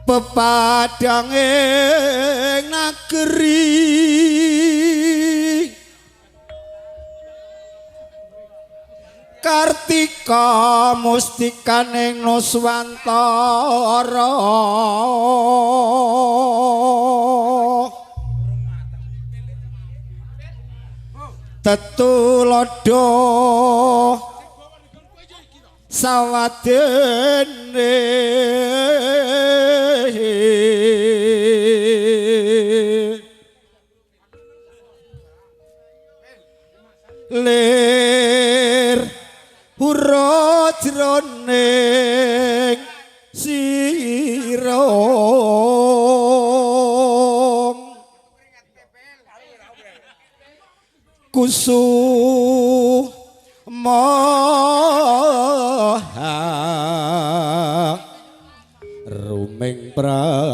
Pepadanging negeri Kartika mustikaning Nuswantara tetulodo sawadene lir hura jroning sirung kusuma ruming pratiwi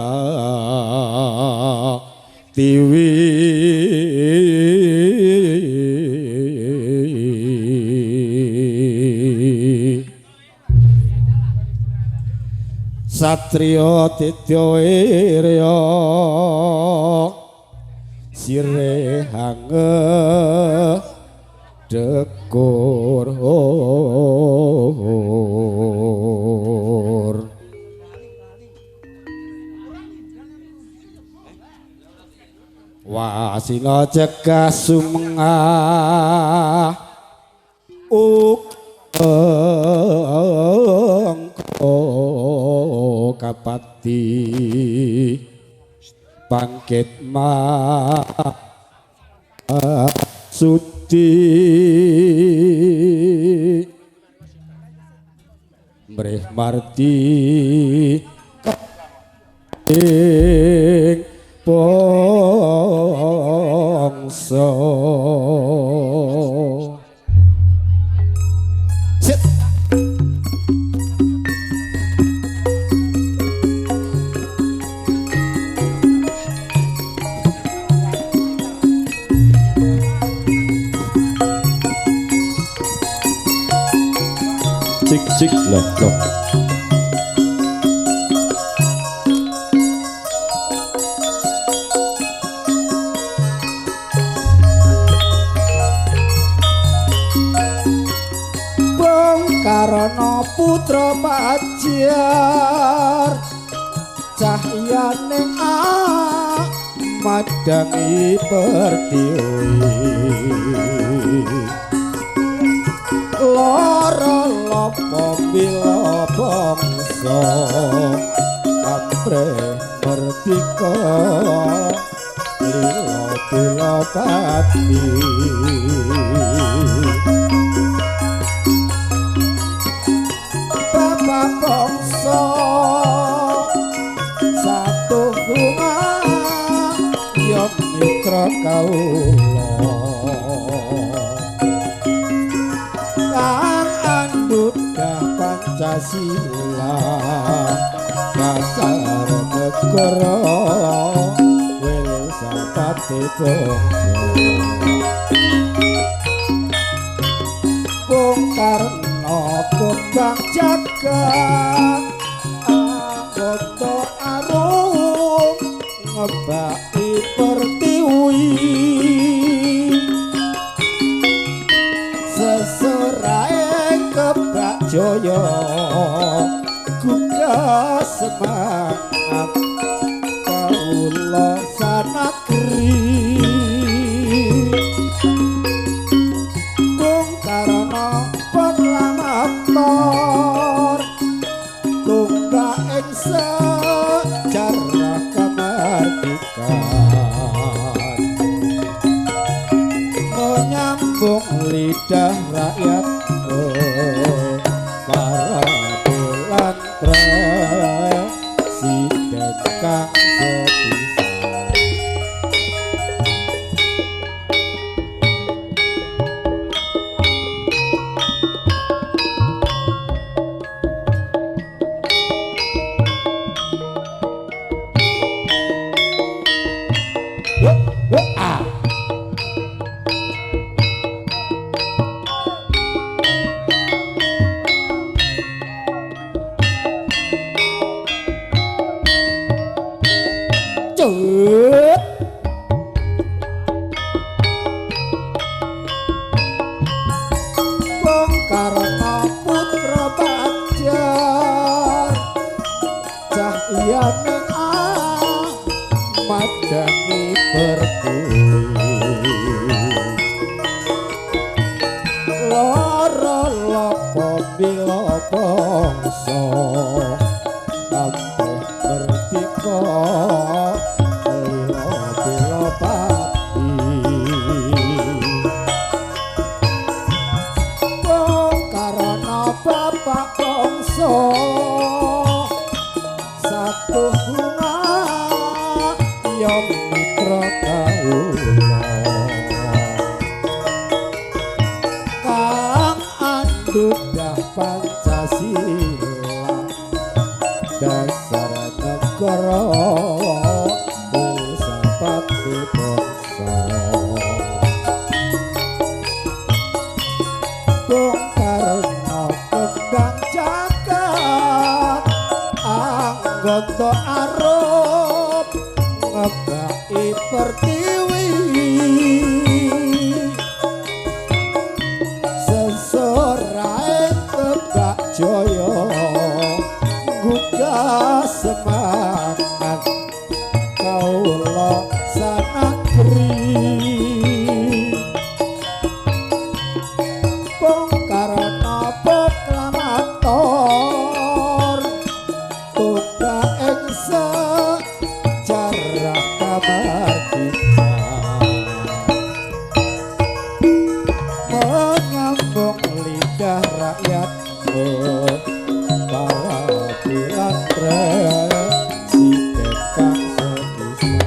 satriya tidya wirya sirih hange dekur wasina cegah sumengah ungko kapati bangkit sudi mrih mardi ing bangsa. Sit. Cik cik loh loh. Bung Karno putra Pajar cahyaning madangi pertiwi lara lapa mila bangsa amrih merdika lila bela pati bapak bangsa satu bunga ya mitra kawula kang andudah Pancasila dasar negara wilsapati bangsa Bung Karno kembang jagat anggota arum ngebaki pertiwi seseraing kebak jaya gugah semangat kawula sanagri Bung Karno proklamator tunggak ing sejarah kemerdekaan menyambung lidah rakyat para bulan presiden kang sepisan. Ah. Cut. Bung Karno putra Banjar cahyane madani pertiwi lara lapa bila bangsa kabeh merdika lila bila pati. Bung Karno bapak bangsa satu bunga ya mitra kawula kang andudah Pancasila dasar negara pusapati bangsa. Bung Karno kembang jagat anggota arup ngebaki pertiwi sesorae tebak jaya gugah semangat kawula sanagri. Bung Karno proklamator tuba ing sejarah kamardikan menyambung lidah rakyat para pilan presiden kang sepisan.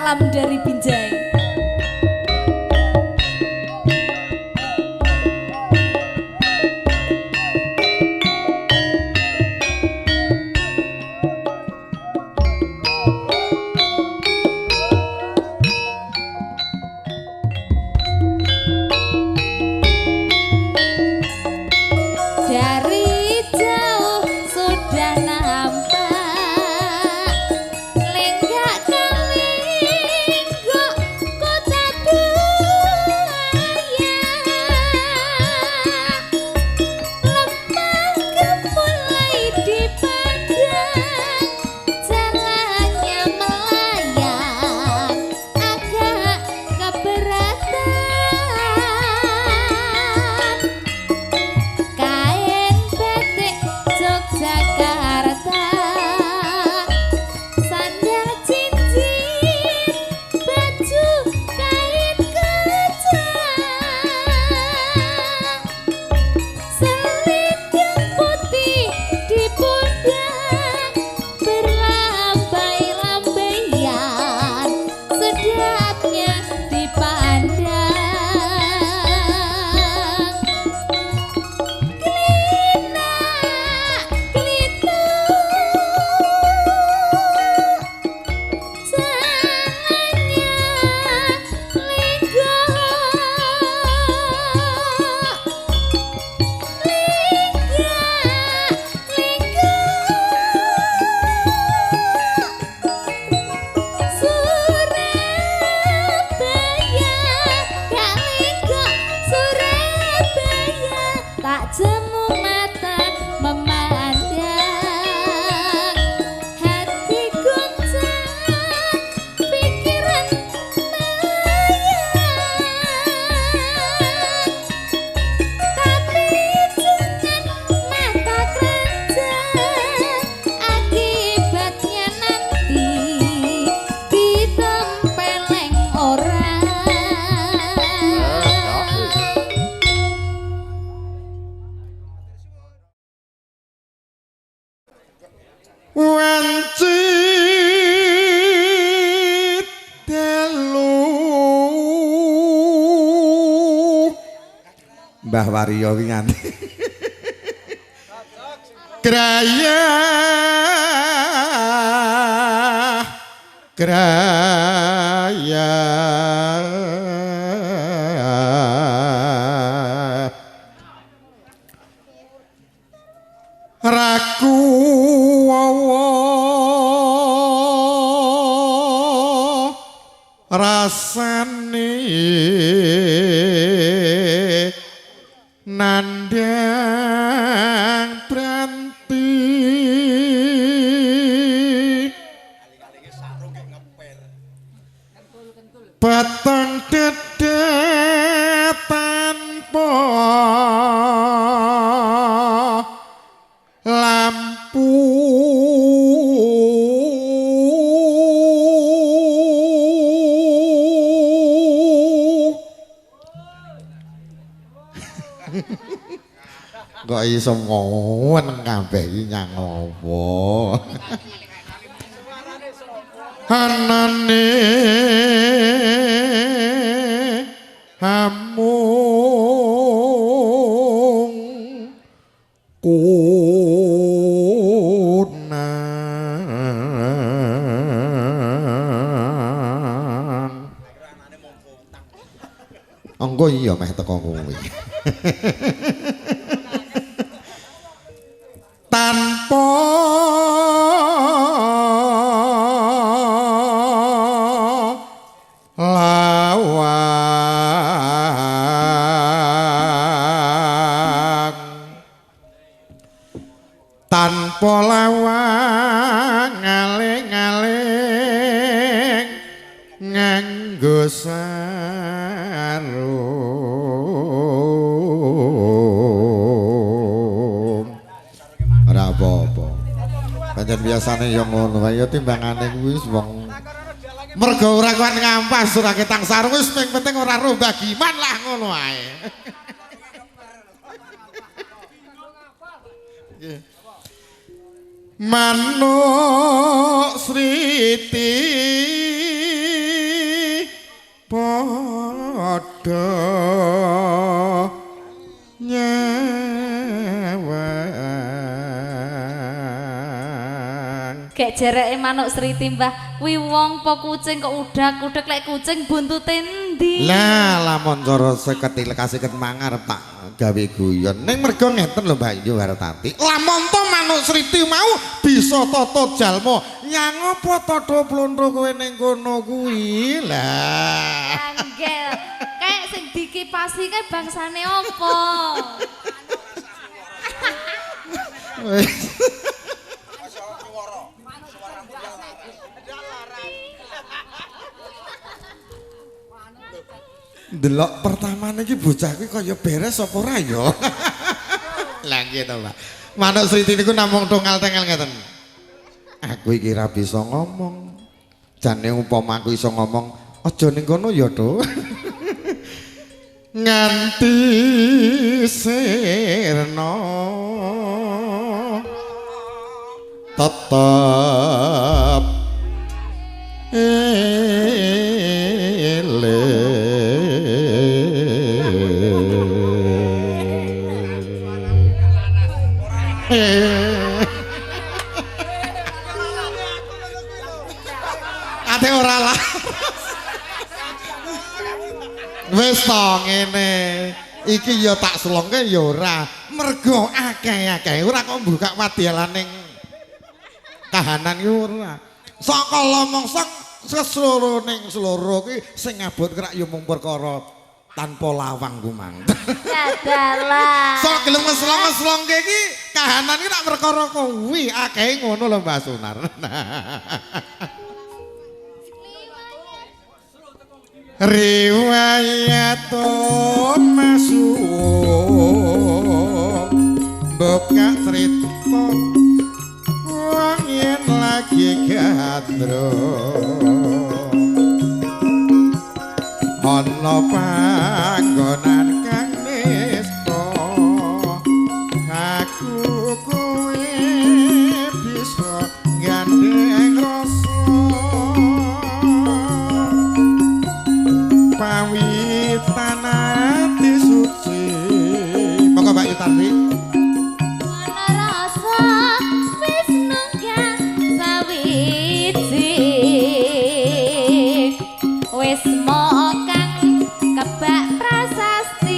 Salam dari Binjai. Dari jauh sudah nampak lenggak kalenggok kota Buaya, lemah gemulai dipandang, jalannya melayang agak keberatan. Kain batik Yogyakarta, sandal cincin, baju kain kecak, selendang putih di pundak, berlambai-lambaian sedapnya dipandang. Klinak, klituk, jalannya lenggok, lenggak, lenggok, Surabaya, gak lenggok Surabaya, tak jemu mata memandang, hati goncang, pikiran melayang. Tapi jangan mata keranjang, akibatnya nanti ditempeleng orang. Wanci dalu Mbah Waryo ki nganti Graya Graya Raku wawa rasane nandang branti batang dada tanpa lampu kok iso ngowen kabeh iki nyang apa anane amung kunang. Engko iya meh teko kuwi. Tanpa lawang, tanpa lawang ngaling-ngaling nganggo sarung. Ora apa-apa. Pancen biasane ya ngono wae ya timbangane kuwi wong mergo ora kuat ngampas ora ketang sarung wis sing penting ora roh bagiman lah ngono ae. Manuk sriti padha nyawang. Gek jereke manuk Sri Timbah kuwi wong apa kucing kok udak-udek lek kucing buntute endi? Lah lamun cara seketil kaseket mangarep tak gawe guyon. Ning mergo ngeten lho Mbak Yu Hartati. Lamun to manuk Sriti mau bisa tata jalma, nyang apa tata plontho kowe ning kono kuwi? Lah angel. Kayak sing dikipasi kae bangsane apa? Delok pertamane iki bocah kuwi kaya beres apa ora ya? Lah nggih to, Pak. Manuk Sriti niku namung tongal-tengel ngeten. Aku iki ra bisa ngomong. Jane upama aku iso ngomong, aja ning kono ya, Tho. Nganti sirna tetep eling. Ate ora lah. Wis to ngene. Iki ya tak selongke ya ora. Mergo akeh-akeh ora kok mbukak wadyalan ning kahanan ki ora. Saka mangsa sesloro ning sloro ki sing ngabot kerak ya mung perkara tanpa lawang ku mang. Dalah. Sok gelem ngeslong-ngeslongke iki kahanan iki tak perkara kuwi akehe ngono lho Mbak Sunar. Riwayat masuk buka cerita wong yen lagi gandrung ana panggonan kang nista aku kowe bisa gandeng rasa pawitan ati suci. Monggo Mbak Yutarti. Ana rasa wis nunggang sawiji wis mokang kebak prasasti.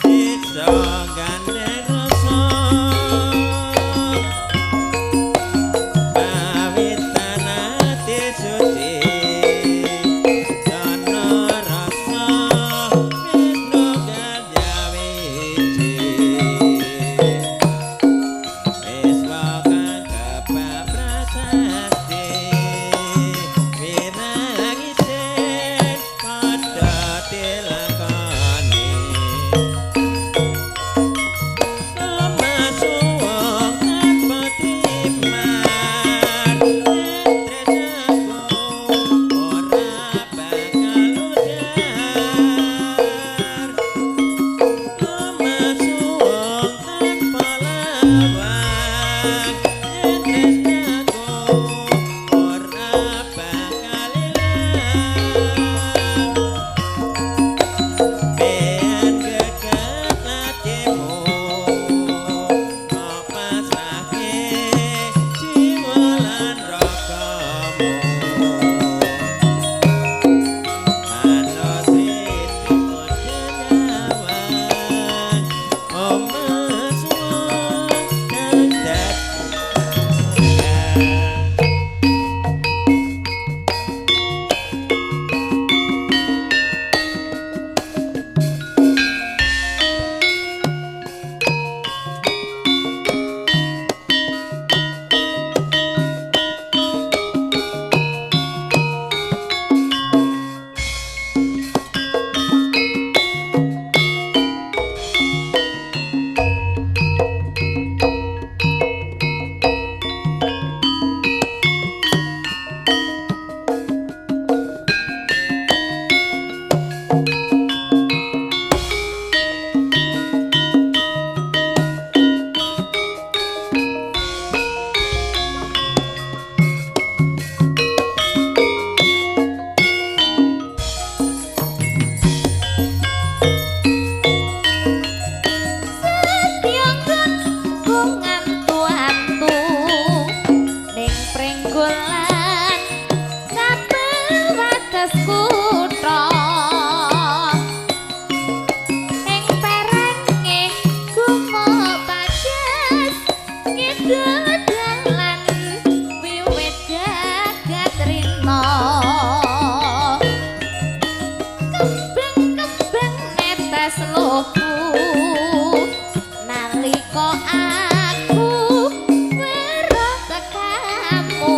iso gandeng rasa pawitan ati suci dana rasa Wisnu Gajawiji Wiswa kang kepaprasasti wirang isin padha dilakoni Kemasuwung tanpa timar tresnaku ora bakal ujar Kemasuwung tanpa lawang tresnaku ora bakal ilang Ben geget atimu kok pasrahke jiwa lan ragamu Manusri timur nyawang omah suwung kang Setya ngantu-antu ning pringgolan kabeh wates kutha ing perenge gumuk pajas ngidul dalan wiwit jagat rina kembang-kembang netes luku nalika aku weruh tekamu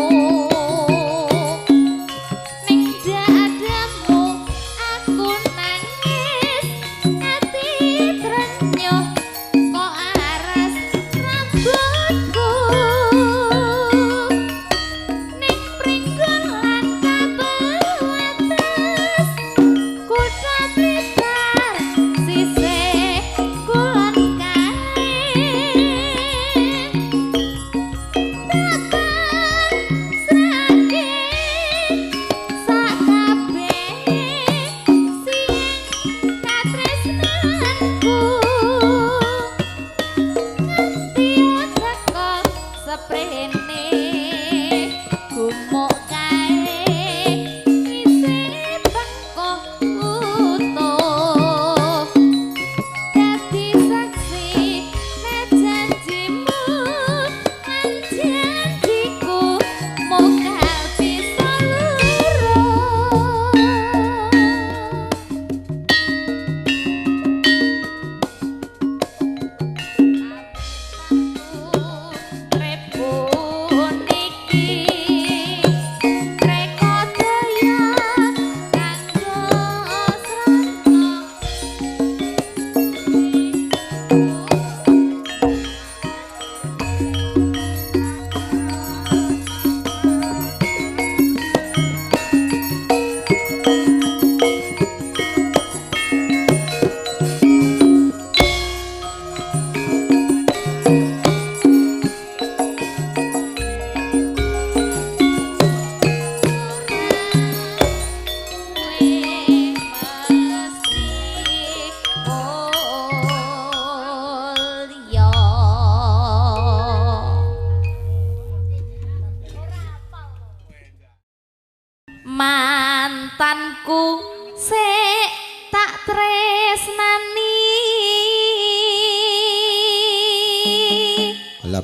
ning dadamu aku nangis ati trenyuh kok aras rambutku ning pringgolan kabeh wates kutha Blitar sisih kulon.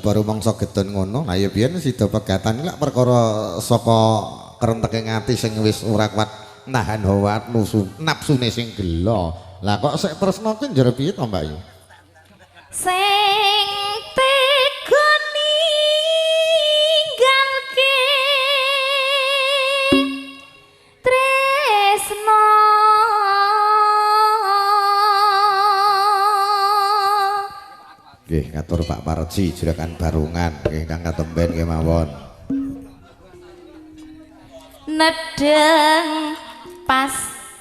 Apa rumangsa getun ngono? Lah ya biyen sida pegatan lak perkara saka krenteke ati sing wis ora kuat nahan hawa nafsune sing gela. Lah kok sik tresna kuwi njero piye to, Mbak Yu? Sing tega ninggalke tresna Nggih, ngatur Pak Parji juragan Barungan nggih kang katemben kemawon. Nedeng pas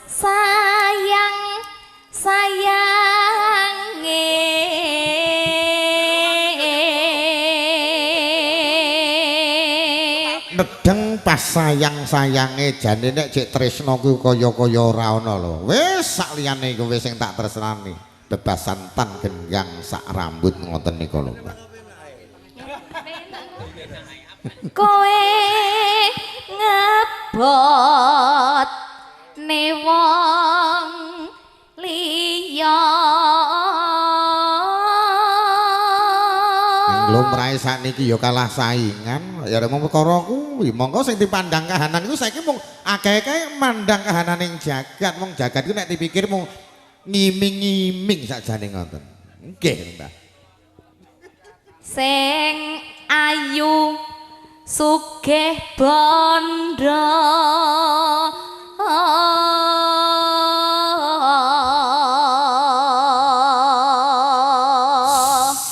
sayang sayange Nedeng pas sayang sayange jane nek cek tresna kuwi kaya-kaya ora ana lho. Wis sak liyane iku wis sing tak tresnani. Bebasan tan genggang sak rambut ngoten niku lho, Mbak. Kowe ngebot ne wong liya. Lumrahe sakniki ya kalah saingan, ya mung perkara kuwi. Monggo sing dipandang kahanan iku saiki mung akeh-akeh mandang kahanan ing jagat. Wong jagat iku nek dipikir mung ngiming-ngiming sakjane ngoten. Nggih, Mbah. Sing ayu sugih bondo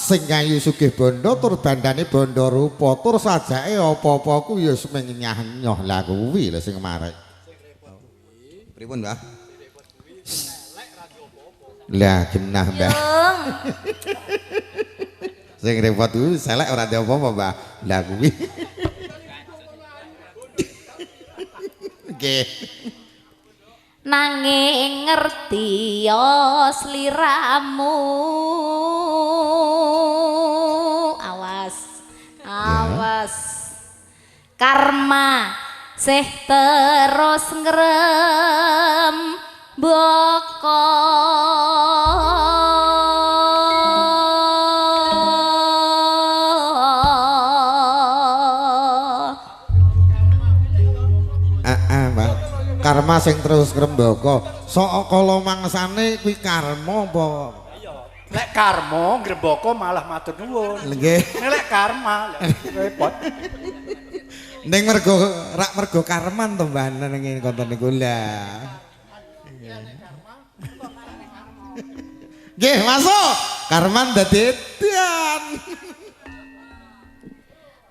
Sing ayu sugih bondo tur bandane bondo rupa tur sajake apa-apa ku ya semenyah-nyoh lah kuwi lho sing marek. Pripun, Mbah? Lah genah, Mbah. Sing repot kuwi selek ora ada apa-apa, Mbah. Lah kuwi. Nggih. Nanging ngerti ya sliramu. Awas. Awas. Karma sih terus ngrembaka. Karma sing terus ngrembaka. Sok kala mangsane kuwi karma apa? Iya. Lek karma ngrembaka malah matur nuwun. Nggih. Nek karma repot. Ning mergo rak mergo karman to Mbah nang konten niku lah. Nggih, masuk. Karman dadi edan.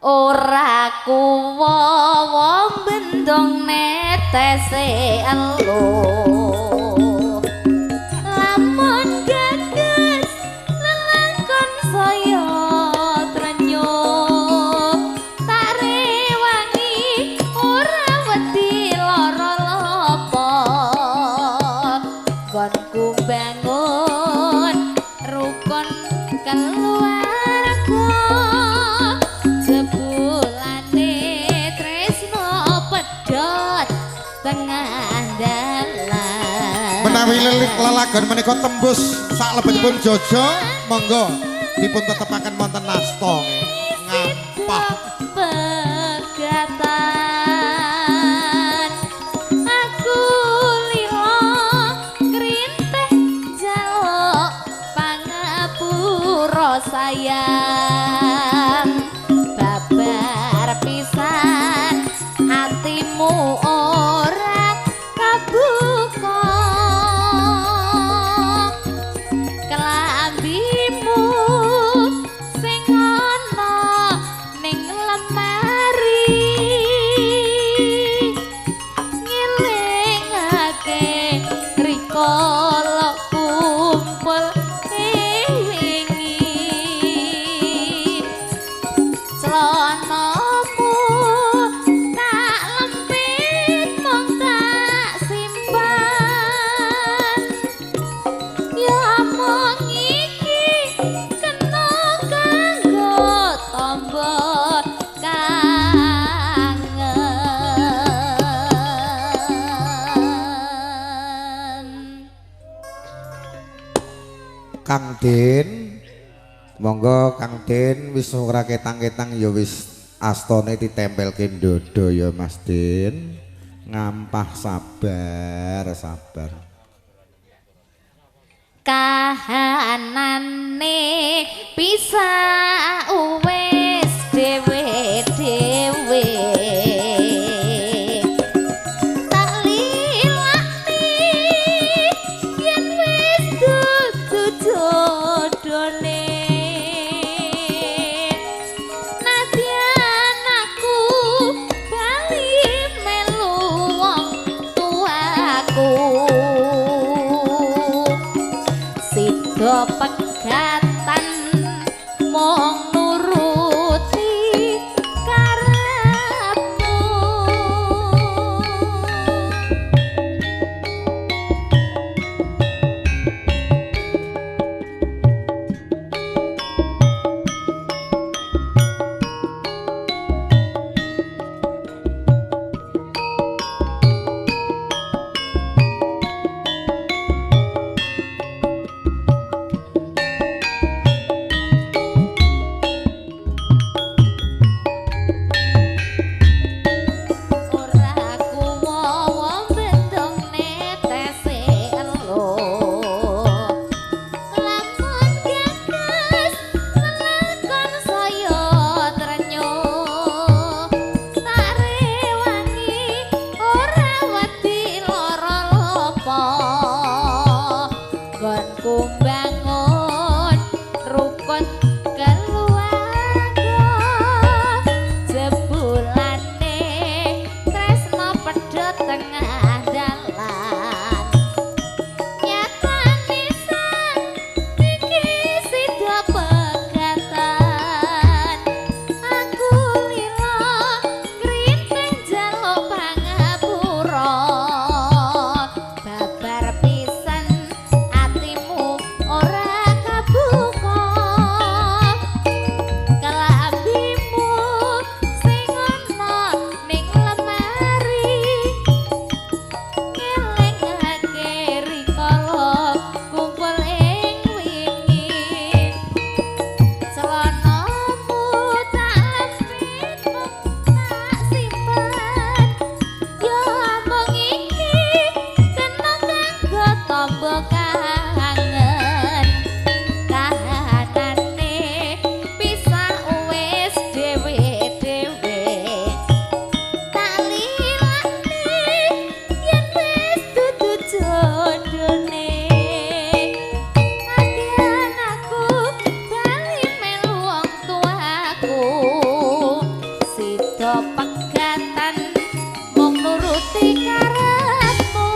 Ora kuwawa bendung netese elo. Lamun gagas lelakon saya trenyuh. Tak rewangi ora wedi lara lopo. Gonku bangun rukun keluarga. Jebulane tresno pedhot tengah dalan. Menawi lelagon menika tembus saklebetipun Jojo, monggo dipun tetepaken wonten nasta ngampah pegatan. Aku lila krintih jaluk pangapura sayang. Babar pisan atimu ora kabuka. Kelambimu sing ana ning lemari ngelingake rikala kumpul wingi. Celanamu tak lempit mung tak simpan. Ya mung iki kena kanggo tombo kangen. Kang Den, Monggo Kang Den wis ora ketang-ketang ya wis astone ditempelke ndodho ya Mas Den. Ngampah sabar, sabar. Kahanane bisa wis dhewe-dhewe. Tak lilani yen wis dudu jodone. Nadyan aku bali melu wong tuaku. Sida pegatan mung nuruti karepmu. Ora kuwowo bendung netese elo. Lamun gagas lelakon saya trenyuh. Tak rewangi ora wedi lara lopo. Nggonku mbangun rukun keluarga. Jebulane tresno pedhot tengah dalan. Nyatane saiki sida pegatan. Aku lila krinting njaluk pangapura. Babar pisan atimu ora kabuka. Kelambimu sing ana ning lemari ngelingake rikala kumpul ing wingi. Celanamu tak lempit mung tak simpen. Ya mung iki kena kanggo tamba kangen. Kahanane pisah wis dhewe-dhewe. Tak lilane yen wis dudu jodone. Nadyan aku bali melu wong tuaku. Sida pegatan mung nuruti karepmu.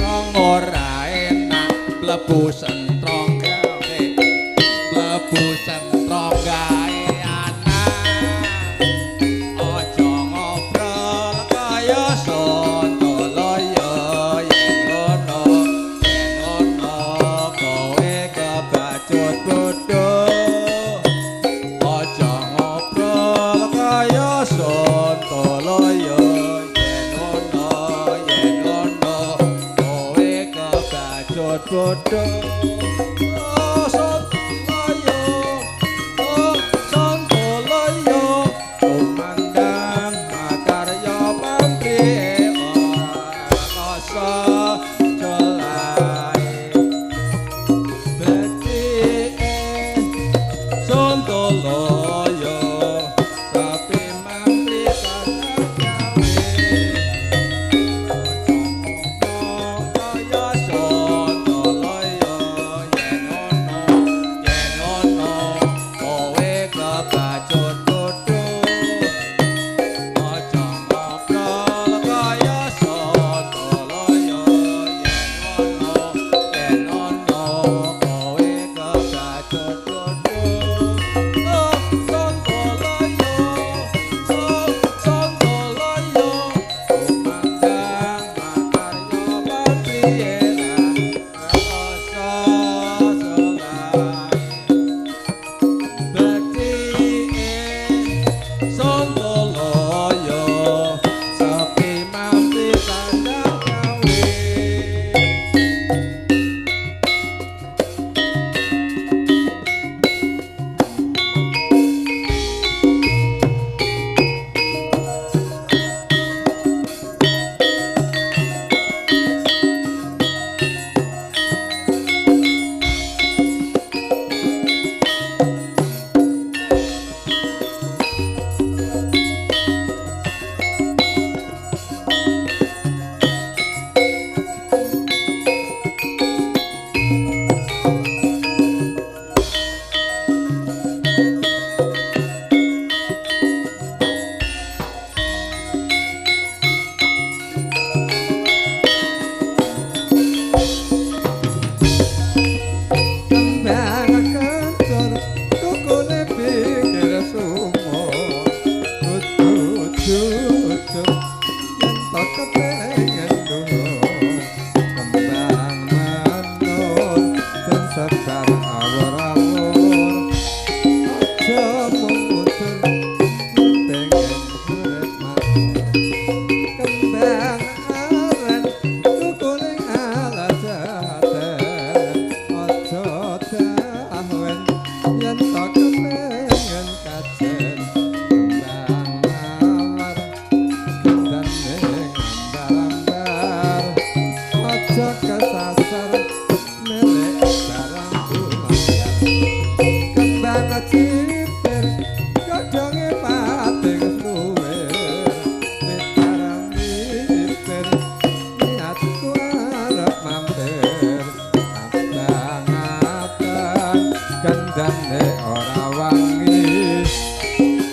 Kong ora enak mlebu sentrong gawe, mlebu sentrong gawe anak. Aja ngobrol kaya Sontoloyo yen ngono, yen ngono kowe kebacut bodho. Aja ngobrol kaya Sontoloyo yen ngono, yen ngono kowe kebacut bodho. Oh Sontoloyo, oh Sontoloyo, kumandang makarya pamrih ora kasa jolae. Becike Sontoloyo tapi mantri kakak gawe. Aja ngobrol kaya Sontoloyo. Ading suwe mitar-mitir niatku arep mampir abang-abang gendane ora wangi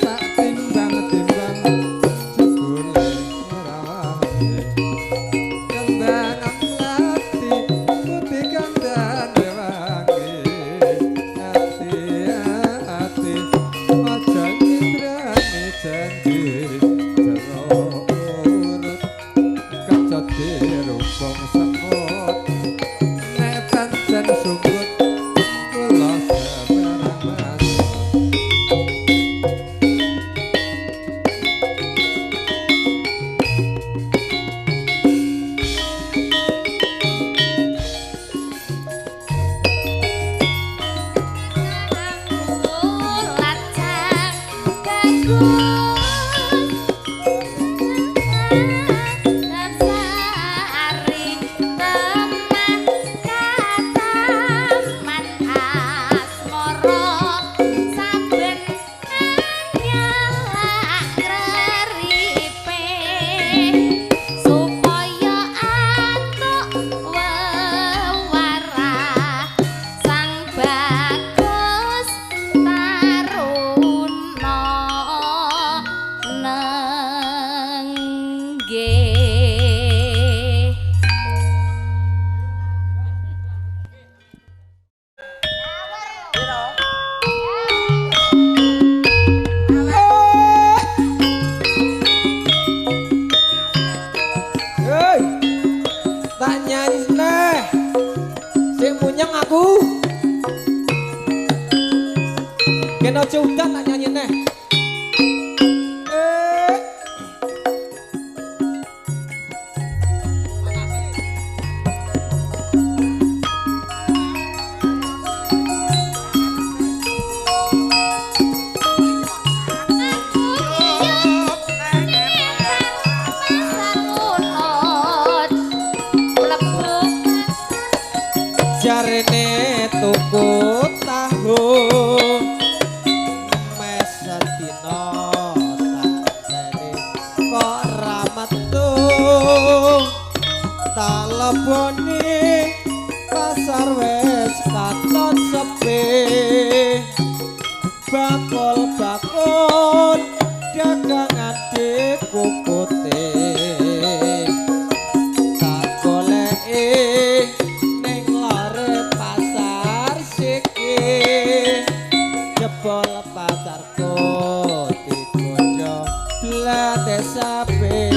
tak timbang-timbang jebule ora wangi kembang amlati putih kandhane wangi ati-ati aja nyidrani janji jero urut kecut dirubung semut nek pancen sunggut kula sebarang manut. Lacang bagus Sari temah kataman asmara saben anyalak greripe supaya antuk wewarah sang bagus taruna nenggih. Hei, tak nyanyi neh. Sing munyeng aku. Kena aja udan tak nyanyi neh. Eh. Aku ngiyup ning pasar Ngunut mlebu Jarene tuku tahu mesedina tak jare kok ra metu tak leboni pasar wis katon sepi bakul-bakul dagangan dikukute tak goleki ning lore pasar siki jebol pasarku digondo blate sapi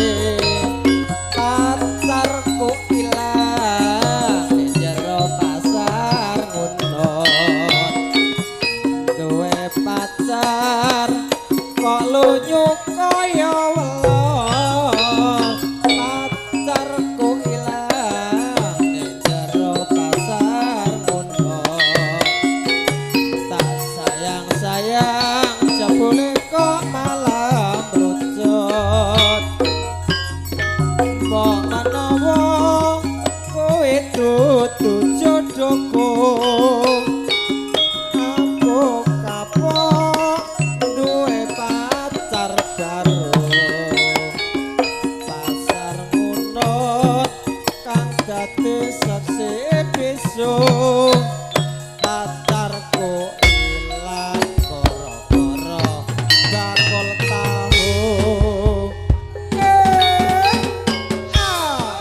pacarku ilang ning jero pasar ngono duwe pacar kok lunyu kaya welon pacarku ilang ning jero pasar ngono tak sayang-sayang jebule kok malah mrucut mbok menawa kowe dudu jodohku aku kapok duwe pacar baru pasar Ngunut kang dadi seksi bisu pacarku ilang gara-gara bakul tahu. Eh, ah.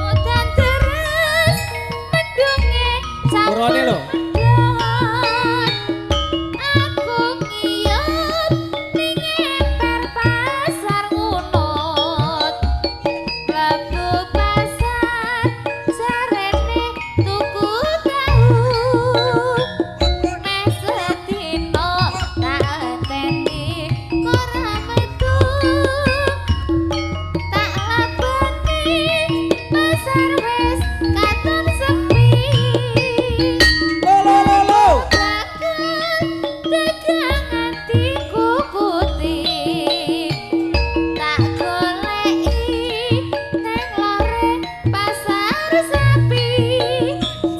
Udan deres mendunge campur Purone lho. medhot. Aku ngiyup ning emper pasar Ngunut mlebu pasar jarene tuku tahu meh sedina tak enteni kok ora metu tak leboni pasar wis katon sepi. Lo lo lo lo. Bakal dagangan dikukuti. Tak goleki nang lore pasar sapi.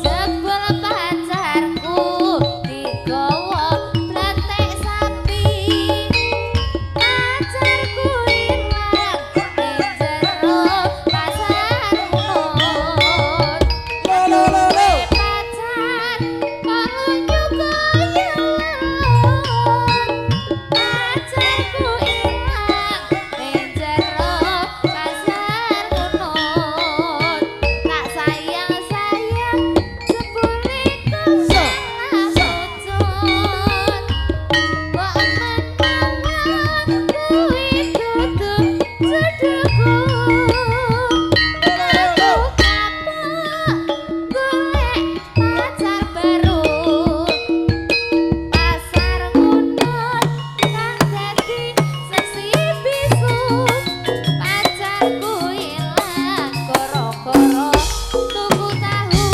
Jebul pacarku digawa blantek sapi. Pacarku ilang ning jero pasar Ngunut. Lo lo lo lo. Pacar kok lunyu kaya laut. Pacarku ilang ning jero pasar Ngunut. Tak sayang-sayang jebule kok malah ucut. Mbok menawa kuwi dudu jodohku. Aku kapok golek pacar baru. Pasar Ngunut kang dadi seksi bisu. Pacarku ilang gara-gara tuku tahu.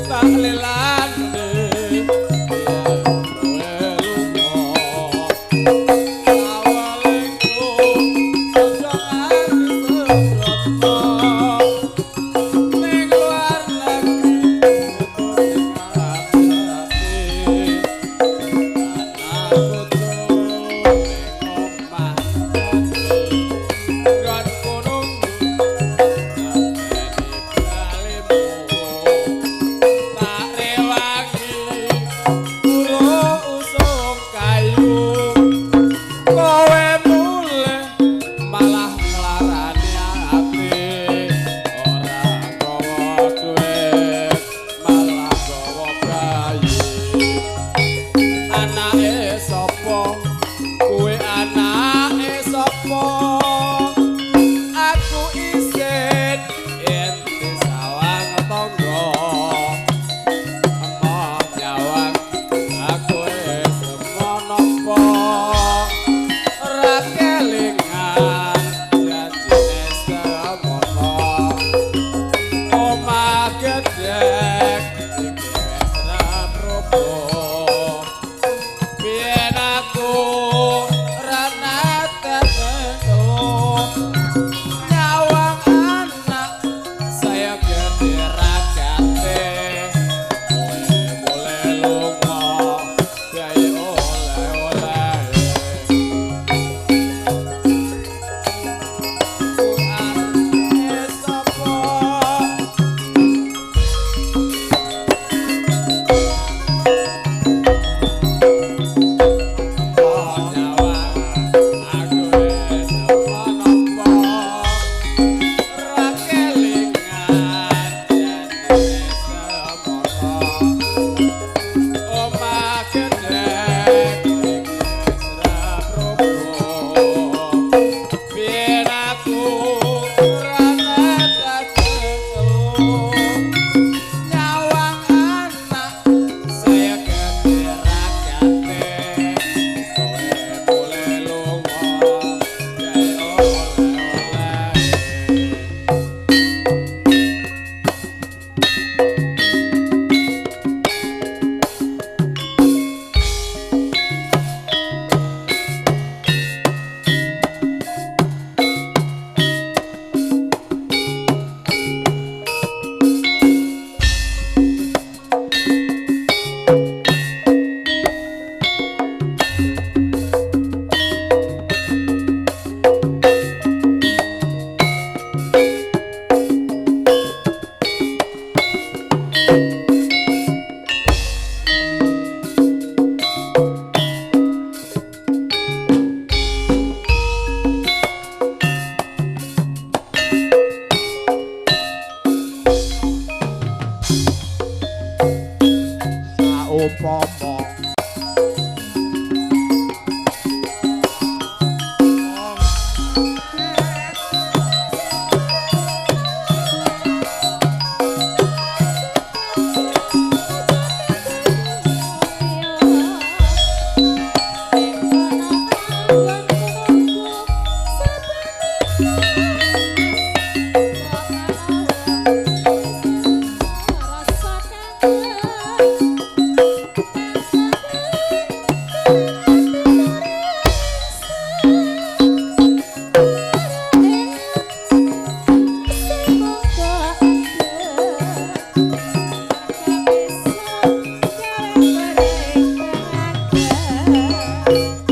Tak lelane biar kowe lunga awalengku aja nganti sembrotno ning luar negeri butuh sing ati anak bojo ning omah nggonku nunggu ngenteni balimu. Tak rewangi pura usung kayu kowe mulih malah nglarani ati ora gawa duit malah gawa bayi. Anake sapa kowe, anake sapa? Aku isin yen sawang tangga emoh nyawang aku wis menapa ora kelingan janjine semono. Omah gedhek iki wis roboh biyen aku ora nate. Lo.